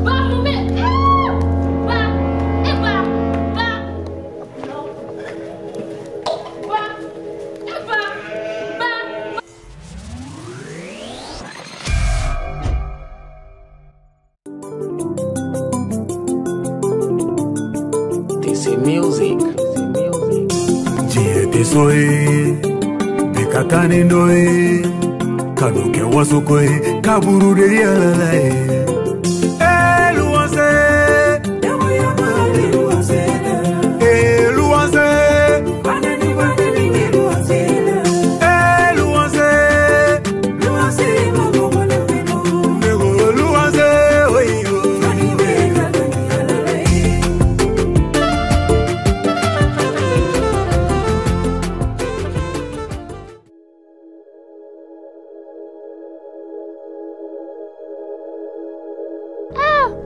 Ba mun bɛ ba e ba ba ba e ba ba. This is music. Diɲɛ tɛ so ye, bɛɛ ka taa ni dɔ ye, kanu kɛ wasoko ye, kaburu de yɛlɛ la ye.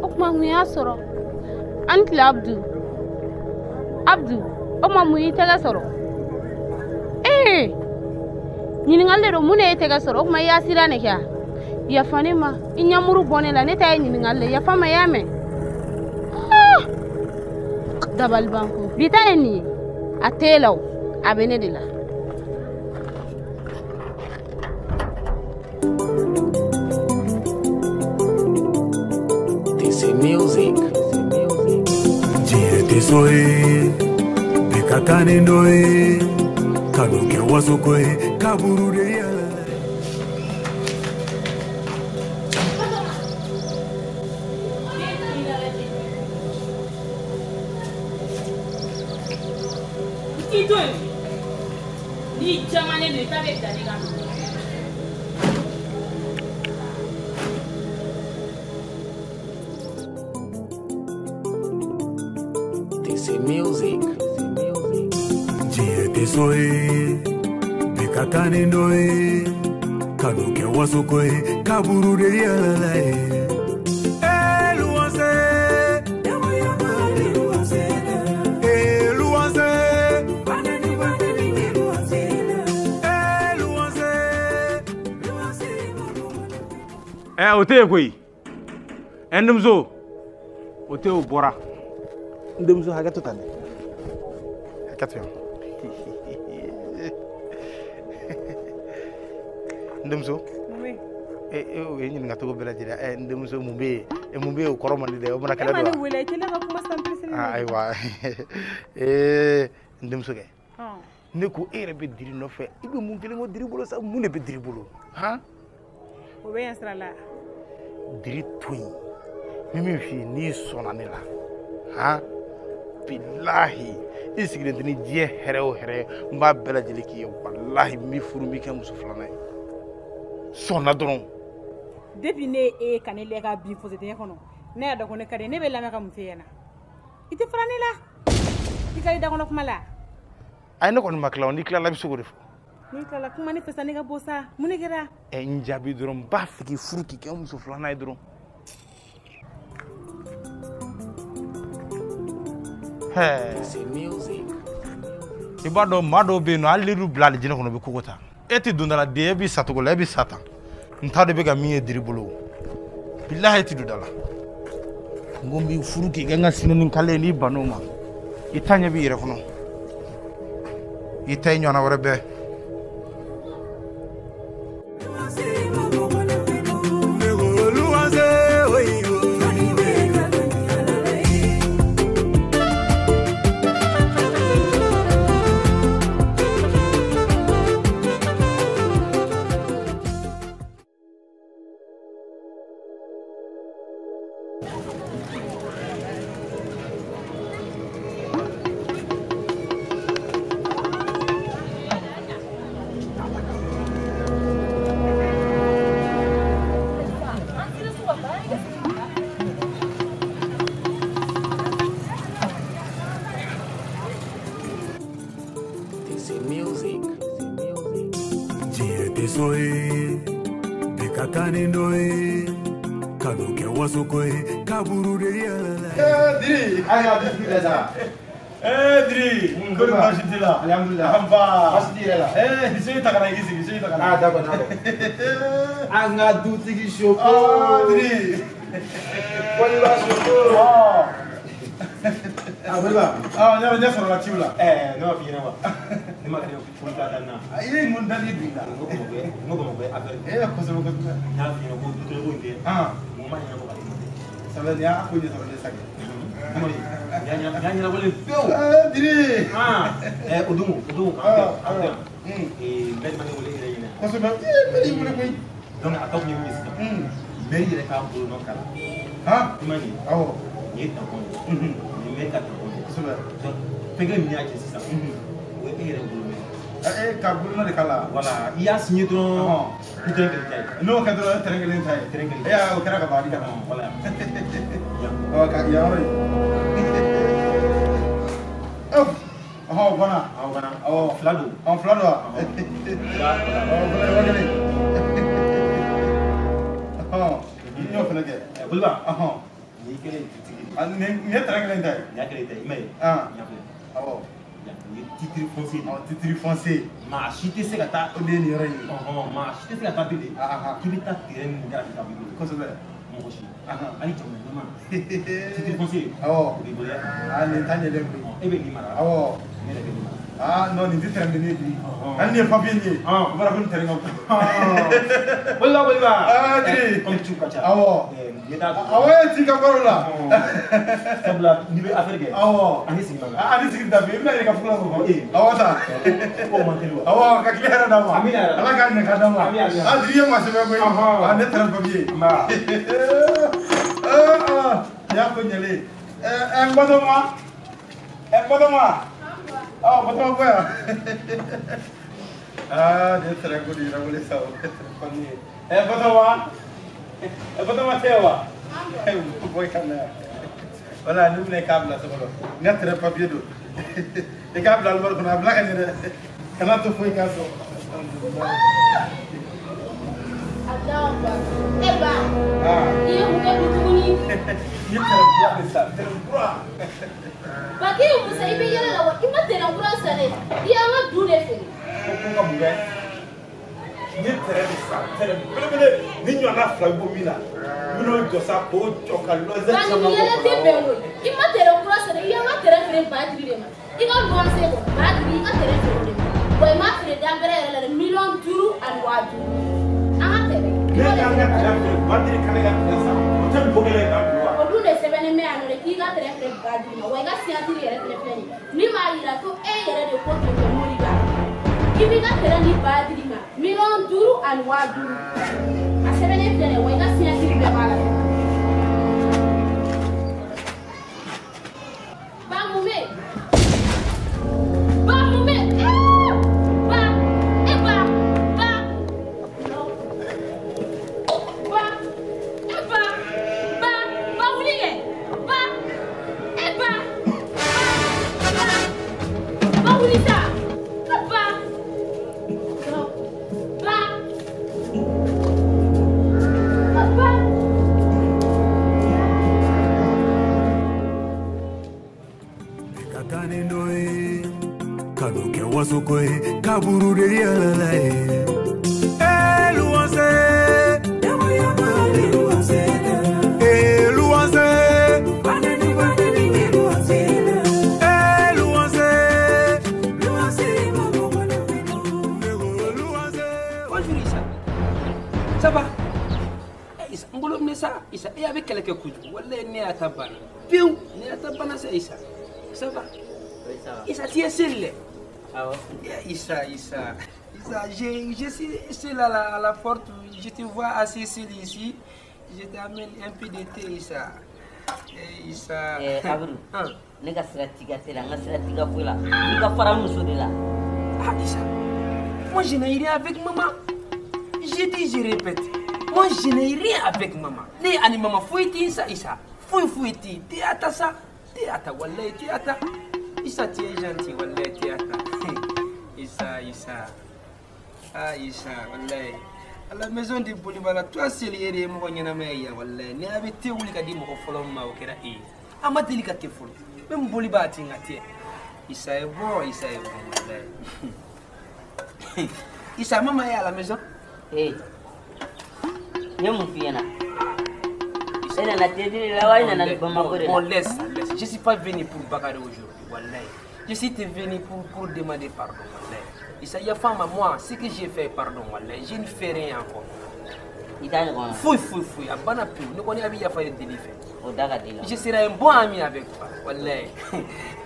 O kuma mun y'a sɔrɔ? An tile Abdu. Abdu, o kuma mun y'i tɛgɛ sɔrɔ? Ee, ɲininkali de don, mun de y'e tɛgɛ sɔrɔ? O kuma i y'a siran de kɛ wa? Yafa ne ma, i ɲɛmuru bɔ ne la, ne ta ye ɲininkali de ye, yafa n ma, i y'a mɛn? Dabalibanko, bi ta ye nin ye, a t'e la o, a bɛ ne de la. This is music. Diɲɛ tɛ so ye, bɛɛ ka taa ni dɔ ye, kanu kɛ wasoko ye, kaburu de yɛlɛ la ye. I to yen, n'i jamanen don i ta bɛ bila ne kan. This is music. Diɲɛ tɛ so ye, bɛɛ ka taa ni dɔ ye, kanu kɛ wasoko ye, kaburu de yɛlɛ la ye. O tɛ yen koyi. Ɛ n denmuso, o tɛ o bɔra. N denmuso hakɛ to tan dɛ, hakɛ to yan. N denmuso, e o ye ɲininka cogo bɛɛ lajɛlen. Ɛ n denmuso, mun bɛ yen? Mun bɛ yen? O kɔrɔ man di dɛ, o mana kɛlɛ don wa? E ma ne wele, i tɛ ne ka kuma san pressé. Ayiwa, ee n denmuso kɛ, ne ko e yɛrɛ bɛ Diri nɔfɛ, i bɛ mun kelen ko Diri bolo sa? Mun de bɛ Diri bolo han? O bɛ yan sira la. Diri to yen, ni min f'i ye, n'i sɔnna ne la han, bilahi i sigilen tɛ ni diɲɛ hɛrɛ o hɛrɛ ye, n b'a bɛɛ lajɛlen k'i ye. Walahi n b'i furu, n b'i kɛ muso filanan ye. Sɔnna dɔrɔn. Depuis ne ye e ka ne lɛ ka bin fosse dingɛ kɔnɔ, ne y'a dɔn ko ne ka di, ne bɛ lamɛn ka mun f'e ɲɛna. I tɛ fara ne la, i ka i da kɔnɔ kuma la. Ayi, ne kɔni ma tila o, n'i tilala i bɛ se k'o de fɔ. N'i tilala kuma ne fɛ sa, ne ka bɔ sa, mun de kɛra? Ɛ n jaabi dɔrɔn, n b'a fɛ k'i furu k'i kɛ muso filanan ye dɔrɔn. This is music. I b'a dɔn maa dɔw bɛ yen nɔ, hali n'olu bila alijinɛ kɔnɔ, u bɛ kogo ta. E tɛ don da la den, e b'i sa cogo la, e b'i sa tan. N t'a dɔn i bɛ ka min ye Diri bolo. Bilahi e tɛ don da la. N ko n b'i furu k'i kɛ n ka sinɛni kale, n'i bann'o ma, i ta ɲɛ b'i yɛrɛ kɔnɔ. I ta i ɲɔgɔnna wɛrɛ bɛɛ. This is music. Diɲɛ tɛ so ye, bɛɛ ka taa ni dɔ ye, kanu kɛ wasoko ye, kaburu de yɛlɛ la ye. Diri. Ayiwa, bisimila sa. Diri, kɔri baasi t'i la? Alhamdulilah. Anba. Baasi t'i yɛrɛ la? Se ta ka na i sigi. teli fɛ ka na. Ah d'accord d'accord. An ka dutigi soko. Ah Diri. Boliba soko. Ah Boliba. Ah ne ɲɛ sɔrɔla ciw la. Ne ma f'i ɲɛna wa. Ne ma kɛ ko ta dan na. I ye mun dali don i la. N ko Bamakɔ n ko Bamakɔ affaire. Eh kosɛbɛ kosɛbɛ. N y'a f'i ɲɛna ko dutigi ko in tɛ. Ah. Mɔgɔ ma ɲɛnabɔ ka di ma. Sabu nin y'a ko ɲɛ sɔrɔ ne sakɛ. Nin y'a ɲɛnabɔlen pewu. Ah Diri. Ah o don k'an bɛn yan. Bɛɛ ma ne wele e yɛrɛ ɲɛna. Kosɛbɛ ee bɛɛ y'i wele koyi. Donc a tɔ kun ye min ye sisan. Mairie yɛrɛ k'a bolonɔ k'a la. Han. I m'a ye. Awɔ. Nin ye tampon ye. Nin ye mairie ka tampon ye. Kosɛbɛ. Donc fɛn kelen min y'a kɛ sisan. O ye e yɛrɛ bolo mɛn. E ka bolonɔ de k'a la. Voilà i y'a signé dɔrɔn. Ni terrain kelen ta ye. N'o kɛ dɔrɔn terrain kelen ta ye. Terrain kelen. E y'a o kɛra ka ban a di ka na. Voilà. Ɔ ka yan yɔrɔ ye. Ɔhɔn o banna. Awɔ banna. Awɔ. Fila don. Ɔn fila don wa? Fila. Ɔ o fana ye wa kelen. Ɔhɔn n y'o fana kɛ. Boliba. Ɔhɔn. Nin y'i kɛlen ye dutigi ye. Ah nin ye terrain kelen ta ye. Nin y'a kelen ta ye i m'a ye. Ah. Nin y'a filɛ. Awɔ. Nin ye titre foncier de ye. Awɔ titre foncier. Maa si tɛ se ka taa. O de ye nin yɔrɔ in ye. Ɔhɔn maa si tɛ se ka taa bilen. K'i bɛ taa terrain min kɛra k'i ta b'i bolo. Kosɛbɛ. Mɔgɔ si. Hali jamana ɲɛmaa. Titre foncier. Awɔ. O b'i bolo yan. Ah nin ta ɲɛlen koyi. E bɛ nin mara. Awɔ. Ne yɛrɛ bɛ nin mara. Ah non nin tɛ terrain bilenni ye bi. Hali ni ye papier in ye. O b'a dɔn ko nin terrain ka bon. Boliba Boliba. Ah Diri. Comme ciw ka ca. Awɔ. N bɛ taa. Awɔ e t'i ka baaraw la. Sabula n'i bɛ affaire kɛ. Awɔ. Ani sigi man kan. Ani sigi tɛ i bɛna yɛrɛ ka furu la kɔ. Ee. Awɔ ta. Ko man teli wa. Awɔ ka tile hɛrɛ d'a ma. Amina yɛrɛ. Ala k'a ɲɛ k'a d'a ma. Amina amina. Ah Diri ye maa sɛbɛ koyi. Ah ne terrain papier. Nba. Ah ah nin y'a ko ɲɛlen ye. Ɛ n Batɔma. Ɛ Batɔma. Awɔ Batɔma bɔ yan. Ah nin ye terrain ko de yɛrɛ wele sa o. Ɛ Batɔma. Ɛ Batɔma tɛ wa? Bɔ i ka na yan. Voilà ni minɛ i k'a bila so kɔnɔ. N ka terrain papier don. I k'a bila alimari kɔnɔ a bila ka ɲɛ dɛ. Kana to foyi k'a sɔrɔ. Allahu Akbar. E ba. Ah. I ye mun kɛ bi tuguni? N ye terrain kura de san terrain kura. Ba k'e ye mun san i bɛ yɛlɛ la wa i ma terrain kura san dɛ. I y'an ka du de feere. Ko n ka mun kɛ? N ye terrain de san terrain belebele ni ɲɔgɔnna fila bɛ bɔ min na. N bɛn'o jɔ sa k'o jɔ ka lɔzɛ Ba caman nin bɔ yɛlɛ tɛ bɛn koyi. I ma terrain kura san dɛ i y'an ka terrain feere Badiri de ma. I ka luwanse kɔ Badiri i ka terrain feere o de ma. Wa i m'a feere danbɛrɛ yɛrɛ la dɛ 5,5 millions. An ka terrain. Ne y'an ka terrain feere Badiri ka ne ka terrain san o tɛ mɔgɔ kelen k'an bila wa. O dun de sɛbɛnnen bɛ yan nɔ dɛ k'i ka terrain feere Badiri ma wa i ka signature yɛrɛ fɛnɛ filɛ nin ye. Min b'a yira ko e yɛrɛ de ko tonton Moriba. K'i b'i ka terrain di Badiri ma 5,5 millions. A sɛbɛnnen filɛ nin ye wa i ka signature bɛɛ b'a la. Ba mun bɛ yen? Ba mun bɛ yen? Ee! Ba! E ba! Ba! Ba! E ba! Ba! Ba wuli kɛ! Ba! E ba! Ba! Ba! Ba wuli sa! E ba! Ba! Ba! Ka taa ni dɔ ye kanu kɛ wasoko ye kaburu de yɛlɛla ye. Ee luwanse. Ee luwanse. Ee luwanse. Bonjour Issa. Ça va? Eh Issa, n bolo minɛ sa Issa, e a bɛ kɛlɛ kɛ kojugu. Walayi ne y'a ta banna. Pewu, ne y'a ta banna sa Issa. Ça va? Oui, ça va. Issa, tu es seul là? Ah ouais? Eh, Issa, Issa. Issa, je suis seul à la porte. Je te vois assis seul ici. Je t'amène un peu de thé, Issa. Eh, Issa. Eh, Abdou. Hein? Ne ka sira t'i ka te la, n ka sira t'i ka foyi la. I ka fara n muso de la. Ah, Issa. Moi, je n'ai rien avec maman. Je dis, je répète. Moi, je n'ai rien avec maman. Ne ani maman foyi tɛ Issa, Issa. Foyi foyi tɛ. Te ata sa. Te ata, wallahi, te ata. Issa, tu es gentil, wallahi, te ata. Issa, Issa. Ah, Issa, wallahi. À la maison de Bolivar, toi seul yɛrɛ ye mɔgɔ ɲɛnama ye yan, wallahi. Ni a bɛ te wuli ka di mɔgɔ fɔlɔ min ma, o kɛra e ye. A ma deli ka kɛ fɔlɔ. Même Bolivar a ti n ka te. Issa est bon, Issa est bon, wallahi. Issa, maman est à la maison. Eh, ne mun f'i ɲɛna? E nana tediri la wa i nana Bamako de la? Bon, laisse, laisse. Je suis pas venu pour bagarrer aujourd'hui, wallahi. Je suis venu pour demander pardon, wallahi. Issa, il y a femme à moi, ce que j'ai fait, pardon, wallahi. Je ne fais rien encore. I t'a ɲɔgɔn na? Foyi, foyi, foyi. A banna pewu. Ne kɔni a bɛ yafa de deli fɛ. O da ka di la. Je serai un bon ami avec toi, wallahi.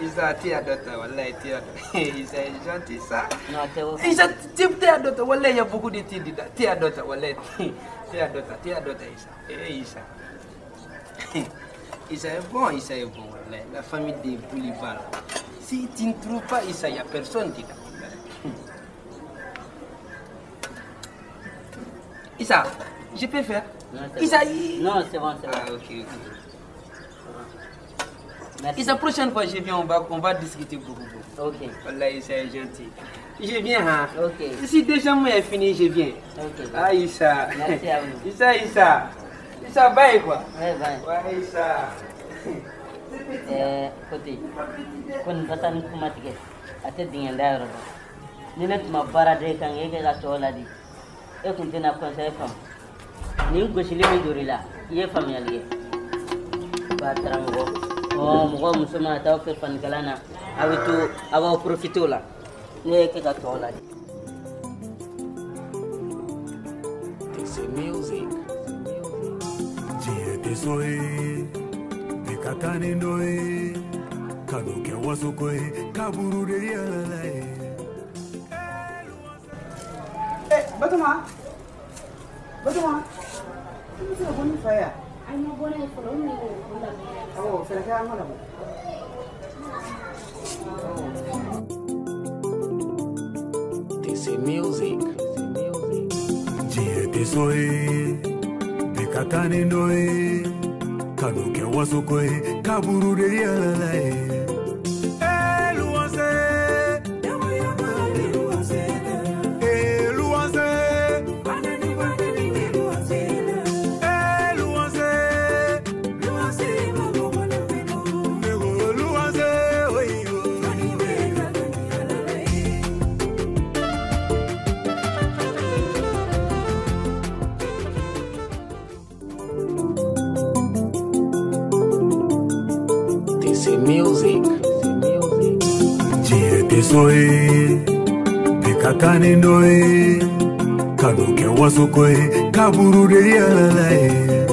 Issa, tu es d'autres, wallahi, tu es d'autres. Issa est gentil, ça. Non, t'es au. Issa, tu es d'autres, wallahi, il y a beaucoup de thé dedans. Tu es d'autres, wallahi. Tu es d'autres, Issa. Eh, Issa. Issa est bon, Issa est bon, wallahi. La famille des Boulival. Si tu ne trouves pas Issa, il n'y a personne dedans. Issa, je peux faire. Non, c'est Issa, bon. Non, c'est bon, c'est bon. Ah, ok, ok. Merci. Issa, prochaine fois, je viens, on va discuter beaucoup, beaucoup. Ok. Wallah, Issa est gentil. Je viens, hein. Ok. Si déjà moi est fini, je viens. Ok. Ah, Issa. Merci à vous. Issa, Issa. Issa, bye, quoi. Ouais, bye. Ouais, Issa. Côté. Ko nin basa ni kuma tigɛ a tɛ dingɛ da yɔrɔ dɔn ni ne tun ma baara da e kan e kɛ ka tɔw ladi e kun tɛna conseil faamu nin gosili min dor'i la i ye faamuyali kɛ ba karamɔgɔ ɔ mɔgɔ muso mana taa aw fɛ fanikalan na a bɛ to a b'aw profiter o la ne ye kɛ ka tɔw ladi. This is music. Diɲɛ tɛ so ye bi ka taa ni dɔ ye kanu kɛ wasoko ye kaburu de yɛlɛla ye. Eh, Batoma. Batoma. I bɛ se ka bɔ ni fa ye wa? Ayi, ma bɔ n'a ye fɔlɔ, n bɛ o labɛn. Awɔ, fɛɛrɛ kɛ an ka labɔ. This is music. Diɲɛ tɛ so ye bi ka taa ni dɔ ye kanu kɛ wasoko ye kaburu de yɛlɛla ye. Eh, luwanse. Eh, luwanse. Eh, luwanse. Ne ko luwanse, oyo. This is music. Diɲɛ tɛ so ye bi ka taa ni dɔ ye kanu kɛ wasoko ye kaburu de yɛlɛla ye.